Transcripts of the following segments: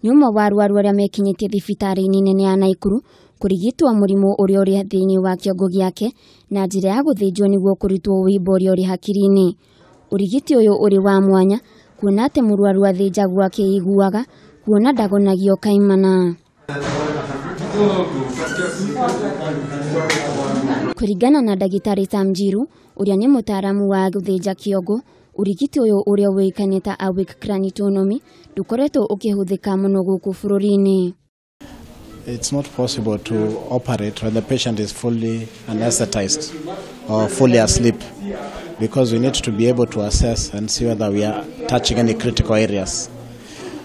Nĩ ũmwe wa arwaru arĩa mekinyĩtie thibitarĩ-inĩ nene ya Naikuru kũrigitwo mũrimũ ũrĩa ũrĩ thĩinĩ wa kĩongo gĩake na njĩra ya gũthĩnjwo nĩguo kũrutwo wũimbo ũrĩa ũrĩ hakiri-inĩ. Ũrigiti ũyũ ũrĩ wa mwanya kuona atĩ mũrwaru athĩnjagwo akĩiguaga kuona ndagonagio kaimana. Kũringana na ndagĩtarĩ Sam Njiru ũrĩa nĩ mũtaaramu wa gũthĩnja kĩongo, ũrigiti ũyũ ũrĩa ũĩkaine ta awake craniotomy ndũkoretwo ũkĩhũthĩka mũno gũkũ bũrũri-inĩ. It's not possible to operate when the patient is fully anesthetized or fully asleep, because we need to be able to assess and see whether we are touching any critical areas.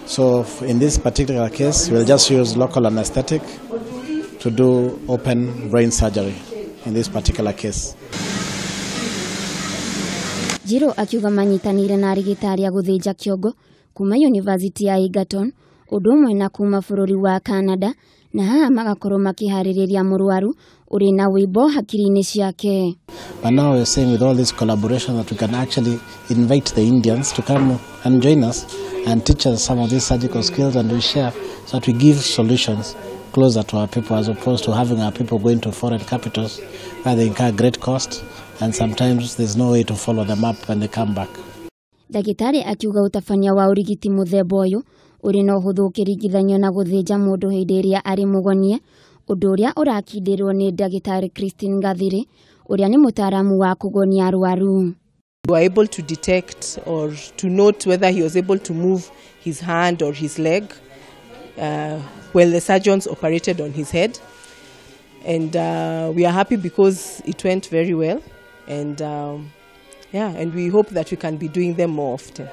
So in this particular case, we'll just use local anesthetic to do open brain surgery in this particular case. Njiru akiuga manyitanĩire na arigitari a gũthĩnja kĩongo kuma University ya Egerton ũndũ ũmwe na kuma bũrũri wa Canada, na haha magakorwo makĩharĩrĩria mũrwaru ũrĩ na wũimbo hakiri-inĩ ciake. But now we're saying with all this collaboration that we can actually invite the Indians to come and join us and teach us some of these surgical skills, and we share so that we give solutions closer to our people, as opposed to having our people going to foreign capitals where they incur great cost and sometimes there's no way to follow them up when they come back. Ndagĩtarĩ akiuga ũtabania wa ũrigiti mũthemba ũyũ ũrĩ na ũhũthũ ũkĩringithanio na gũthĩnja mũndũ hĩndĩ ĩrĩa arĩ mũgonie, ũndũ ũrĩa ũrakindĩrwo nĩ ndagĩtarĩ Christine Ngathiri ũrĩa nĩ mũtaaramu wa kũgonia arwaru. We were able to detect or to note whether he was able to move his hand or his leg when the surgeons operated on his head, and we are happy because it went very well, and yeah, and we hope that we can be doing them more often.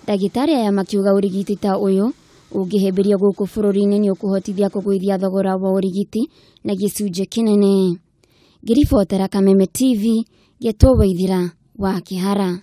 Ndagĩtarĩ aya makiuga ũrigiti ta ũyũ ũngĩhĩmbĩrio gũkũ bũrũri-inĩ nĩ ũkũhotithia kũgũithia thogora wa ũrigiti na gĩcunjĩ kĩnene. Ngĩribotera Kameme TV, Gĩtũ Waithira wa Kĩhara.